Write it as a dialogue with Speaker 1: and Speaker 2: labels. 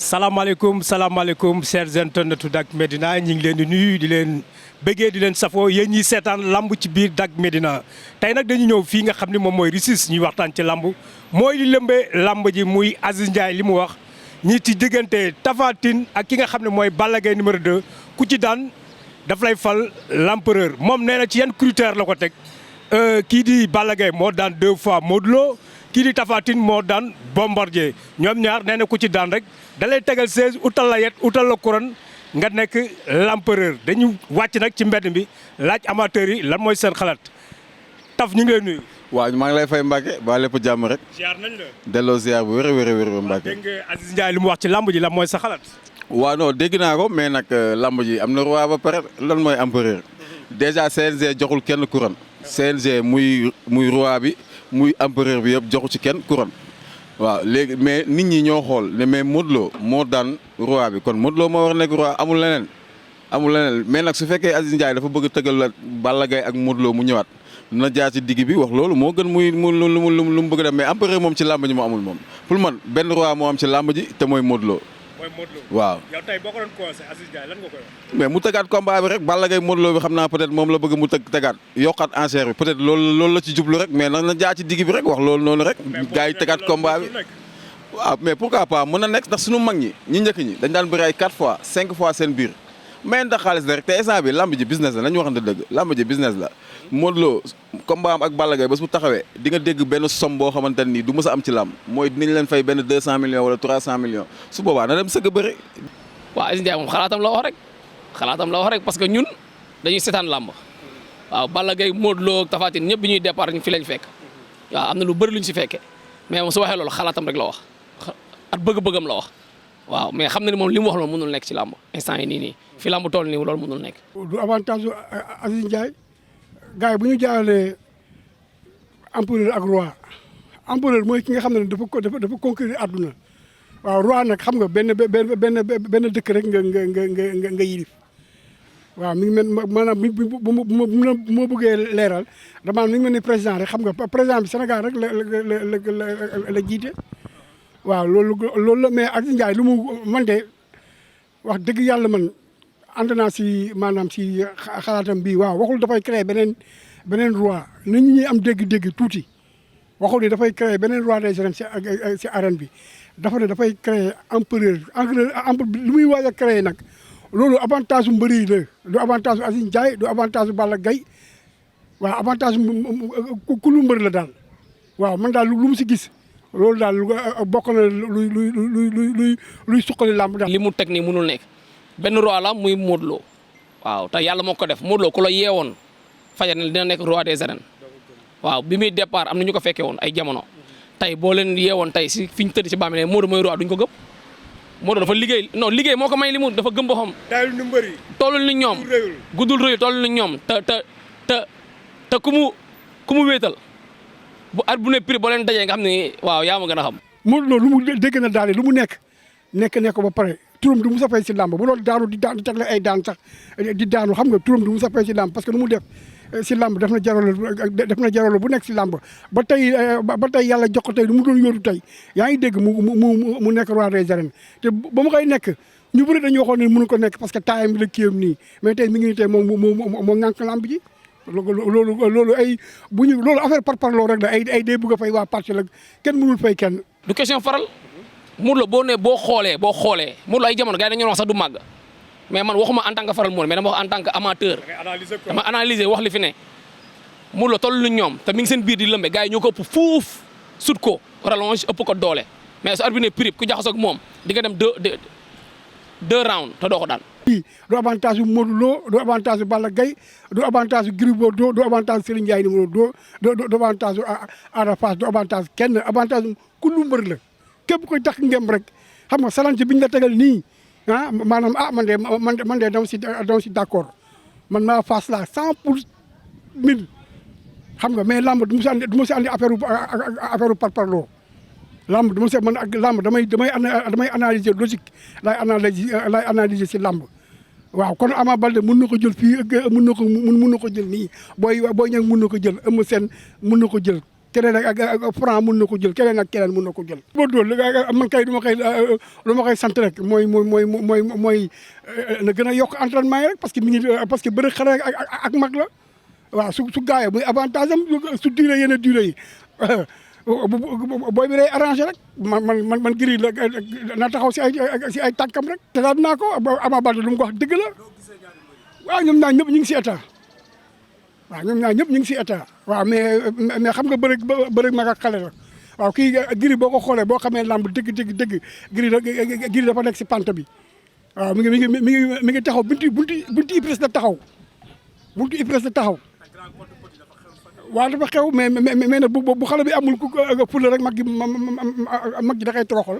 Speaker 1: salaamaaleykum chers internautes Dak Médina ñu ngi leen di nuyu di leen bëggee di leen safoo yéen ñiy seetaan lamb ci biir Dak Médina tey nag dañu ñëw fii nga xam ne moom mooy RICIS ñuy waxtaan ci lamb mooy li lëmbee lamb ji muy Aziz Ndiaye li mu wax ñi ci diggante Tapha Tine ak ki nga xam ne mooy Balla Gaye numéro 2 ku ci daan daf lay fal l'empereur moom nee na ci yan critère la ko teg kii di Balla Gaye moo daan 2 fois Modou Lo kii di Tapha Tine moo daan Bombardier ñoom ñaar nee na ku ci daan rek da lay tegal 16 utal la yet utal la couronne nga nekk l'empereur dañu wàcc nag ci mbedd mi laaj amateurs yi lan mooy seen xalaat Taf ñu ngi lay nuyu.
Speaker 2: waaw maa ngi lay fay Mbacke ba lépp jàmm rek.
Speaker 1: ziar nañ la.
Speaker 2: delloo ziar bu wér a Mbacke.
Speaker 1: dégg nga Aziz Ndiaye li mu wax ci lamb ji lan mooy sa xalaat.
Speaker 2: waaw non dégg naa ko mais nag lamb ji am na roi ba pare lan mooy empereur. déjà CNG joxul kenn couronne. CNG muy roi bi muy empereur bi yëpp joxu ci kenn couronne. waaw léegi mais nit ñi ñoo xool ne mais Modou Lo moo daan roi bi kon Modou Lo moo war a nekk roi amul leneen mais nag su fekkee Aziz Ndiaye dafa bëgg tëggal la Balla Gaye ak Modou Lo mu ñëwaat na jaar ci digg bi wax loolu moo gën muy lu mu bëgg a def mais empereur moom ci làmb ji moo amul moom pour man benn roi moo am ci làmb ji te mooy Modou Lo.
Speaker 1: mooy Modou Lo
Speaker 2: waaw.
Speaker 1: yow tey boo ko doon conseillé Aziz Ndiaye lan nga koy wax.
Speaker 2: mais mu tëggaat combat bi rek Balla Gaye Modou Lo bi xam naa peut-être moom la bëgg mu tëggaat yokkaat enchère bi peut-être loolu la ci jublu rek mais na jaar ci digg bi rek wax loolu noonu rek. gars yi tëggaat combat bi waaw mais pourquoi pas mën na nekk ndax suñu mag ñi njëkk ñi dañ daan bëri ay 4 fois 5 fois seen biir mais ndax xaalis la rek te instant bi lamb ji business la nañu waxante dëgg lamb ji business la Modou Lo combat am ak Balla Gaye bés bu taxawee di nga dégg benn somme boo xamante nii du mës a am ci lamb mooy dinañ leen fay benn 200 millions wala 300 millions su boobaa na dem sëgg bëri.
Speaker 3: waaw Aziz Ndiaye moom xalaatam la wax rek parce que ñun dañuy seetaan lamb waaw Balla Gaye Modou Lo Tapha Tine ñëpp bi ñuy départ ñu fi lañ fekk waaw am na lu bëri luñ si fekkee mais moom su waxee loolu xalaatam rek la wax at bëgg-bëggam la wax waaw mais xam na ni moom li mu wax loolu mënul nekk ci làmb instant yi nii fi làmb toll nii loolu mënul nekk.
Speaker 4: du avantage Aziz Ndiaye gars yi bu ñu jaalee empereur ak roi empereur mooy ki nga xam ne dafa conquérir àdduna waaw roi nag xam nga benn dëkk rek nga yilif waaw mi ngi mel maanaam bu ma bëggee leeral damaa mi ngi mel ni président rek xam nga président bi Sénégal rek la jiite. waaw loolu la mais Aziz Ndiaye lu mu man de wax dëgg yàlla man ànd naa si maanaam si xalaatam bii waaw waxul dafay créer beneen roi nit ñi am dégg-dégg tuuti waxul ni dafay créer beneen roi des arènes si arène bi dafa ne dafay créer empereur lu muy waaj a créer nag loolu avantage bu mbëri la du avantage bu Aziz Ndiaye du avantage bu Balla Gaye waaw avantage ku lu mbër la daal waaw man daal lu mu si gis. loolu daal bokk na luy suqali làmb daal.
Speaker 3: li mu teg nii mënul nekk benn roi la muy Modou Lo waaw te yàlla moo ko def Modou Lo ku la yeewoon fajar ne dina nekk roi des arènes waaw bi muy départ am na ñu ko fekkee woon ay jamono tey boo leen yeewoon tey si fi ñu tëdd si bàmmeel Modou mooy roi duñ ko gëm Modou dafa liggéey non liggéey moo ko may li mu dafa gëm boppam.
Speaker 1: daayul nu mbëri.
Speaker 3: tollul ni ñoom guddul rëyu tollul ni ñoom te ku mu wéetal. bu at bu ne prix boo leen dajee nga xam ne waaw yaa ma gën a xam.
Speaker 4: Modou Lo lu mu dégg na daal lu mu nekk ko ba pare turam du mu sa fay si làmb bu loolu daanu di teg la ay daan sax di daanu xam nga turam du mu sa fay si làmb parce que lu mu def si làmb def na jarolo bu nekk si làmb ba tey yàlla jox ko tey lu mu doon yóotu tey yaa ngi dégg mu nekk roi des arènes te ba mu koy nekk ñu bëri dañu waxoon ne mënu ko nekk parce que taayam bi la kiyam nii mais tey mi ngi nii tey moo ŋànk làmb ji. loolu ay bu ñu loolu affaire parparloo rek la ay day bëgg a fay waa parti la kenn mënul fay kenn.
Speaker 3: du question faral Modou Lo boo xoolee Modou Lo ay jamono gars yi dañu wax sax du màgg mais man waxuma en tant que faral Modou mais dama wax en tant que amateur. dama analyser wax li fi ne. Modou Lo toll lu ñoom te mi ngi seen biir di lëmbe gars yi ñoo ko ëpp fuuf sut ko rallonge ëpp ko doole mais su arbitre prix ku jaxasoo ak moom di nga dem deux rounds te doo ko daan.
Speaker 4: du avantage bu Modou Lo du avantage bu Balla Gaye du avantage bu Gris Bordeaux du avantage Serigne Ndiaye numéro 2 du avantage bu Ada Fass du avantage kenn avantage ku lu mbër la képp koy tax ngem rek xam nga salance bi ñu la tegal nii maanaam man de dama si d'accord man maa Fass la 100% xam nga mais lamb du ma si andi affaire parparloo lamb du ma si man ak lamb damay analyser logique lay analyser si lamb waaw kon Ama Baldé mën na ko jël fii mën na ko jël nii booy ñëw mën na ko jël Eumeu Sène mën na ko jël keneen ak Franc mun na ko jël keneen ak keneen mun na ko jël. boo dool man kay lu ma koy sant rek mooy na gën a yokk entraînement yi rek parce que bëri xale ak mag la waaw su gaayee muy avantage am su durée yenn durée yi booy bi day arrangé rek man Gris la na taxaw si ay tànkam rek. te daal naa ko Ama Baldé lu mu ko wax dëgg la waaw ñoom ñaar ñëpp ñu ngi si état. waaw ñoom ñaar ñëpp ñu ngi si état waaw mais xam nga bëri mag ak xale la waaw kii Gris boo ko xoolee boo xamee lamb dëgg Gris dafa nekk si pante bi waaw mi ngi taxaw buntu IPRES la taxaw buntu IPRES la taxaw waaw dafa xew mais nag bu xale bi amul ku fula rek mag gi da koy toroxal.